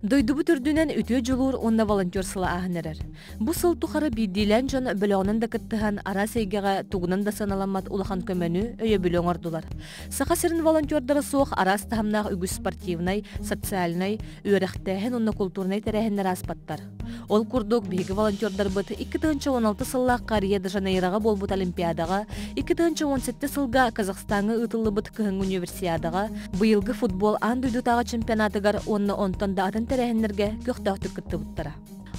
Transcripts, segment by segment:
Дойдубут үрдүнэн үтүө дьулуур уонна волонтер сыла ааһан эрэр. Бу сыл тухары биирдиилээн дьон бөлөҕүнэн да кыттыһан араас эйгэҕэ тугунан да сыаналаммат улахан көмөнү, өйөбүлү оҥордулар. Саха сирин волонтердара суох араас таһымнаах үгүс спортивнай, социальнай, үөрэхтээһин уонна култуурунай тэрээһиннэр ааспаттар. Ол курдук, биһиги волонтердарбыт 2016 сыллаахха Рио-де-Жанейроҕа буолбут Олимпиадаҕа, 2017 сылга Казахстаҥҥа ыытыллыбыт кыһыҥҥы универсиадаҕа, быйылгы футбол аан дойдутааҕы чемпионатыгар уонна онтон да атын тэрээһиннэргэ көхтөөхтүк кыттыбыттара.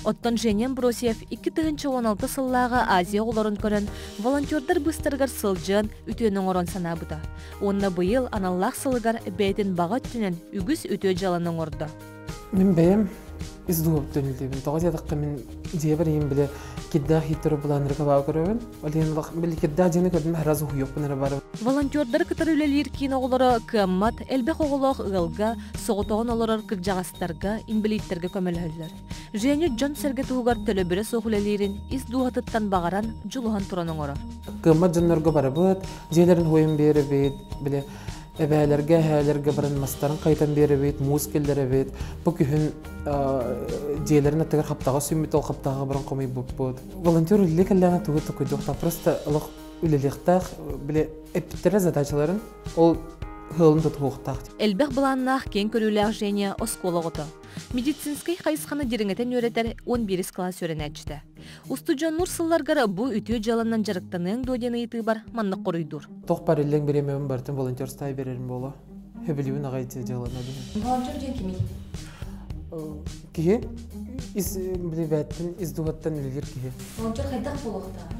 Оттон Женя Амбросьев 2016 сыллааҕы Азия оҕолорун көрөн, волонтердар быыстарыгар сылдьан, үтүөнү оҥорон санаабыта. Уонна быйыл аналлаах сылыгар бэйэтин баҕа өттүнэн үгүс үтүө дьыаланы оҥордо. Мин бэйэм ис дууһабыттан үлэлиибин. Тоҕо диэтэххэ мин дьиэбэр ийэм бile кирдээх ииттэрэ булааннары кабаа көрөбүн. Ол иһин били кирдээх дьиэни көрдүм сразу уһуйуохпун эрэ барабын. Волонтердары кытары үлэлиир киин оҕолоро кыаммат, элбэх оҕолоох ыалга, соҕотоҕун олорор кырдьаҕастарга, инбэлииттэргэ көмөлөһөллөр. Женя дьон-сэргэ туһугар төлөбүрэ суох үлэлиирин ис дууһатыттан баҕаран, дьулуһан туран оҥорор. Кыаммат дьоннорго барабыт, дьиэлэрин хуойун биэрэбит, били эбээлэргэ, эһээлэргэ баран мастарын хайытан биэрэбит, муус киллэрэбит. Бу күһүн дьиэлэрин аттыгар хаптаҕа сүммүт, ол хаптаҕа баран хомуйбуппут. Волонтер үлэлии кэллэҕинэ тугу токуйдуохтаах, просто олох үлэлиэхтээх, били эппиттэрэ задачаларын ол ыалын тутуһуохтаах. Элбэх былааннаах, киэҥ көрүүлээх Женя оскуола оҕото. Медицинскэй хайысханы дириҥэтэн үөрэтэр 11 кылаас үөрэнээччитэ. Устудьуоннуур сылларгар бу үтүө дьыаланан дьарыктаныаҥ дуо диэн ыйытыыбар маннык хоруйдуур. Туох бар иллэҥ бириэмэбин барытын волонтерстай берерим буолуо. Хөбүлүүбүн аҕай дьыалана диэн. Волонтер диэн кимий? Киһи ис билибэттин ис дууһаттан үлэлиир киһи. Волонтер хайдах буолуохтааҕый?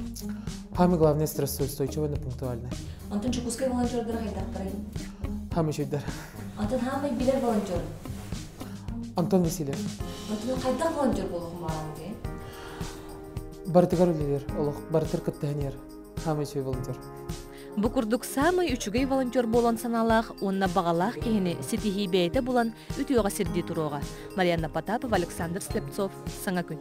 Самый главный стрессоустойчивый, но пунктуальный. Онтон Дьокуускай волонтердара хайдахтарый? Хамый үчүгдэр. Антон хаамай билэр волонтер? Антон Васильев. Антон хайдах волонтер буолуохун баҕараҥый? Барытыгар үлэлиир, олох барытыр кыттыһан иһэр. Хаамай үчүгэй волонтер. Бу курдук саамай үчүгэй волонтер буолан санаалаах уонна баҕалаах киһини ситиһии бэйэтэ булан үтүөҕэ сирдии туруоҕа. Марианна Потапова, Александр Слепцов, Саҥа күн.